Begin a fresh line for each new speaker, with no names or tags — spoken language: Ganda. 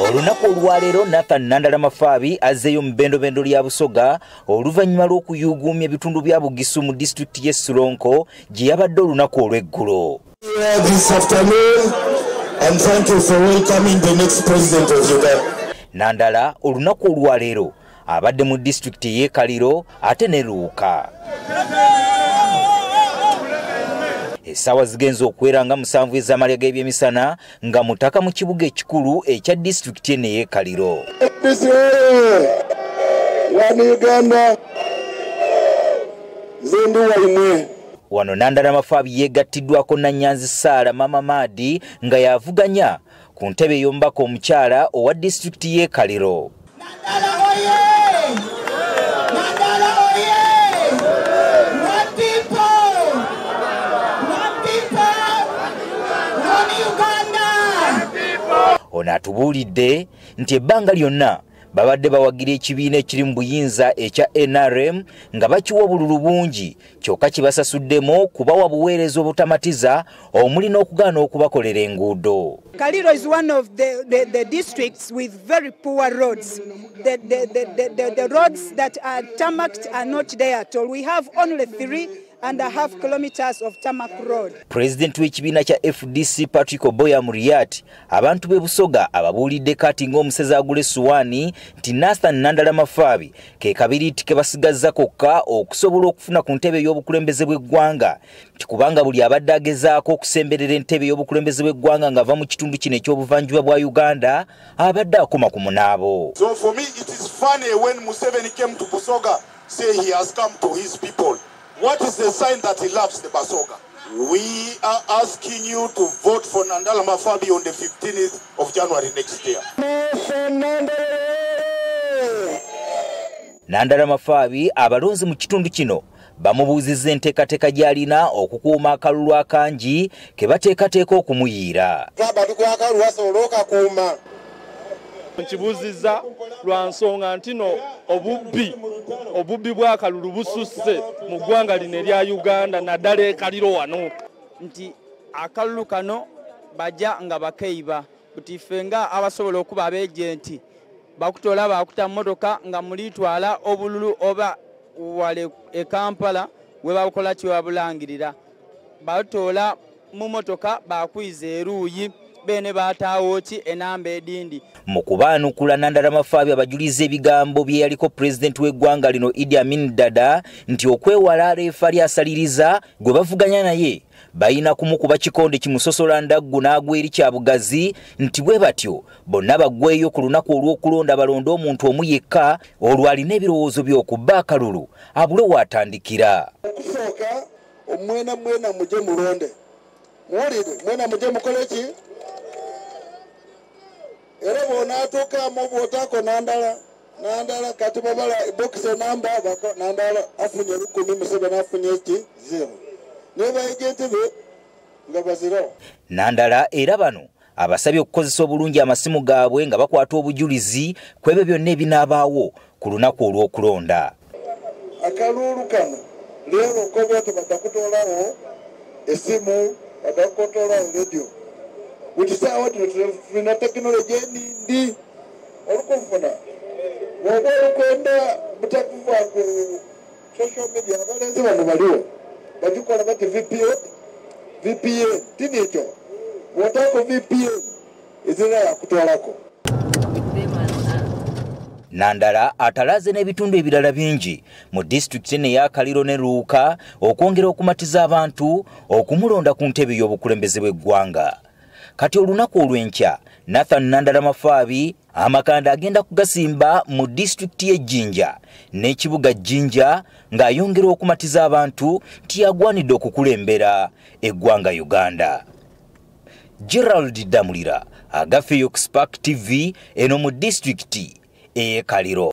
Olunaku olwaleero Nathan Nandala Mafabi azzeeyo mu bbendobendo lya Busoga oluvannyuma lw'okuyuuguumya ebitundu bya Bugisu mu disitulikiti y'e Sironko gye yabadde olunaku olw'eggulo. Nandala olunaku olwaleero abadde mu disitulikiti y'e Kaliro ate ne Luuka. Essaawa zigenze okuwera nga 7 ez'amalya g'ebyemisana nga mutaka mu kibuga ekikulu ekya disitulikiti eno ey'e Kaliro. Wano Nandala Mafabi yeegattiddwako Nannyanzi Sarah Mama Maadi nga yavuganya ku ntebe ey'omubaka omukyala owa disitulikiti y'e Kaliro. Ono atubuulidde nti ebbanga lyonna babadde bawagira ekibiina ekiri mu buyinza ekya NRM nga bakiwa obululu bungi, kyokka kibasasuddemu kubawa buweereza obutamatiza omuli n'okugaana okubakolera enguudo.
Kaliro is one of the districts with very poor roads. The roads that are tarmacked are not there at all. We have only 3.5 kilometers of tarmac road.
President w'ekibiina kya FDC Patrick Oboya Muriat abantu b'e Busoga ababuulidde kati ng'omusezi agula essuwaani nti Nathan Nandala Mafabi ke kabiriiti ke basigazza kokka okusobola okufuna ku ntebe ey'obukulembeze bw'eggwanga, nti kubanga buli abadde agezaako okusemberera entebe ey'obukulembeze bw'eggwanga ng'ava mu kitundu kino eky'obuvanjuba bwa Uganda abadde akoma ku munaabo.
So for me it is funny when Museveni came to Busoga, say he has come to his people. What is the sign that he loves the Basoga? We are asking you to vote for Nandala Mafabi on the 15th of January next year.
Nandala Mafabi abalonzi mu kitundu kino bamubuuzizza enteekateeka gy'alina okukuuma akalulu akangi ke bateekateeka okumuyiira.
Nkibuuzizza lwa nsonga nti no obubbi bw'akalulu bususse mu ggwanga lino erya Uganda naddala e Kaliro wano.
Nti akalulu kano bajja nga bakeiba buti ffe nga abasobola okuba abeejenti bakutola bakuta mmotoka nga mulitwala obululu oba wale e Kampala we babukola ki babulangirira, batoola mu mmotoka bakwiza eruuyi bene bataawo ki enamba edindi.
Mu kubaanukula Nandala Mafabi abajuliza ebigambo bye yaliko pulezidenti w'eggwanga lino Idi Amin Dada nti okwewala reefali asaliriza gwe bavuganya naye balina kumukuba kikonde kimusosola ndaggu n'agwa eri Kyabugazi, nti bwe batyo bonna baggweyo ku lunaku olw'okulonda balonde omuntu omu yekka olwo alina ebirowoozo by'okubba akalulu abule waatandikira.
Okusooka omwena mwena mujje mulonde, muwulire mwena mujje mukole ki? Era bw'onaatuukamu bw'otaako Nandala kati babala bokisi enamba Nandala afunye 10, Museveni afunye ki 0, ne baejenti be nga baziro.
Nandala era bano abasabye okukozesa obulungi amasimu gaabwe nga bakwata obujulizi ku ebyo byonna ebinaabaawo ku lunaku olw'okulonda.
Akaluulu kano leero okoba badda kutoolawo essimu, badda kutoolawo rediyo. Buli ssaawa tulina tekinologi enindi olukufuna bw'oba olukwenda butakuva ku social media, abalenzi bano baliwo bagikola bati VPN tini ekyo bw'otaako VPN ezira yakutwalako.
Nandala atalaze n'ebitundu ebirala bingi mu disitulikiti eno eya Kaliro ne Luuka okwongera okumatiza abantu okumulonda ku ntebe y'obukulembeze bw'eggwanga. Kati olunaku olw'enkya Nathan Nandala Mafabi amakanda agenda kugasimba mu disitulikiti y'e Jinja n'ekibuga Jinja ng'ayongera okumatiza abantu nti yagwanidde okukulembera eggwanga Uganda. Gerald Damulira, Agafeyo Spark TV, eno mu disitulikiti ey'e Kaliro.